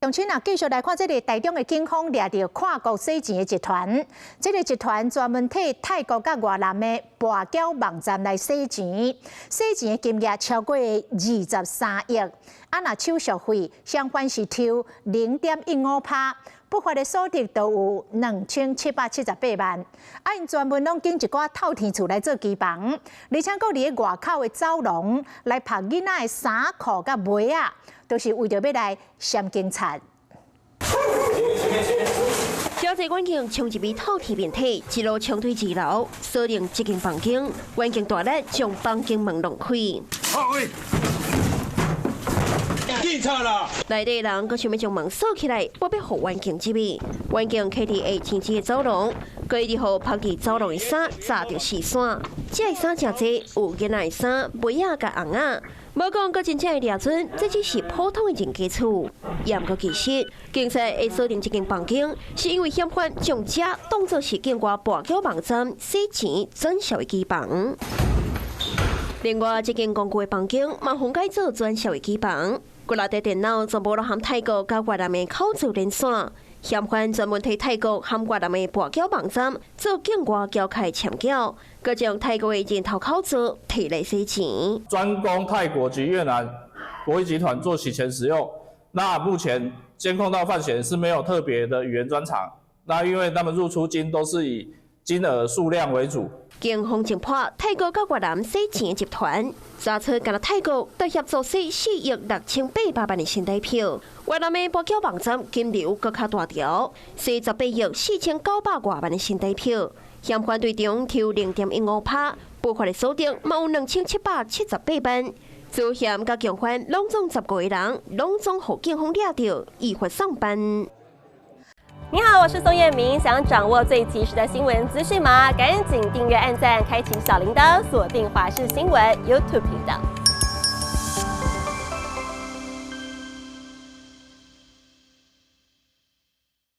鄉親啊，繼續來看這个台中的警方掠著跨國洗錢的集團，這个集團專門替泰國佮越南的跋筊網站來洗錢，洗錢的金額超過23億。啊，若手續費嫌犯是抽0.15趴，不法的所得都有2778萬。啊，𪜶專門攏揀一寡透天厝來做機房，而且閣佇咧外口的走廊來曝囡仔的衫褲佮襪仔。都是為著欲來閃警察。小濟遠警衝入去透天面體，一路衝對二樓，鎖定這間房間，遠警大力將房間門弄開。警察啦！內底人閣想欲將門鎖起來，無欲予遠警入去。遠警徛佇會清潔的走廊，閣一直予曝佇走廊的衫紮著四散。這个衫誠濟，有囡仔的衫、襪仔佮尪仔。無講，閣真正會掠準，這只是普通的人家厝。也毋過其實，警察會鎖定這間房間，是因為嫌犯將這當作是境外跋筊網站洗錢轉銷的機房。另外，這間公寓的房間嘛，分解做轉銷的機房。幾若台電腦全部攏和泰國佮越南的口座連線，嫌犯專門替泰國和越南的跋筊網站做境外交開簽繳，閣將泰國的人頭口座提來洗錢。專供泰國及越南博弈集團做洗錢使用。那目前監控到犯嫌是沒有特別的語言專長。那因為他們入出金都是以金額數量為主。警方偵破泰國佮越南洗錢集團，查出干焦泰國就協助洗4億6800萬的新台票，越南的跋筊網站金流閣較大條，洗18億4900外萬的新台票，嫌犯對中抽0.15趴，不法的所得嘛有2778萬。主嫌佮共犯攏總15個人，攏總予警方掠著，依法送辦。你好，我是宋燕明。想掌握最及時的新聞資訊嗎？趕緊訂閱、按讚、開啟小鈴鐺，鎖定華視新聞 YouTube 頻道。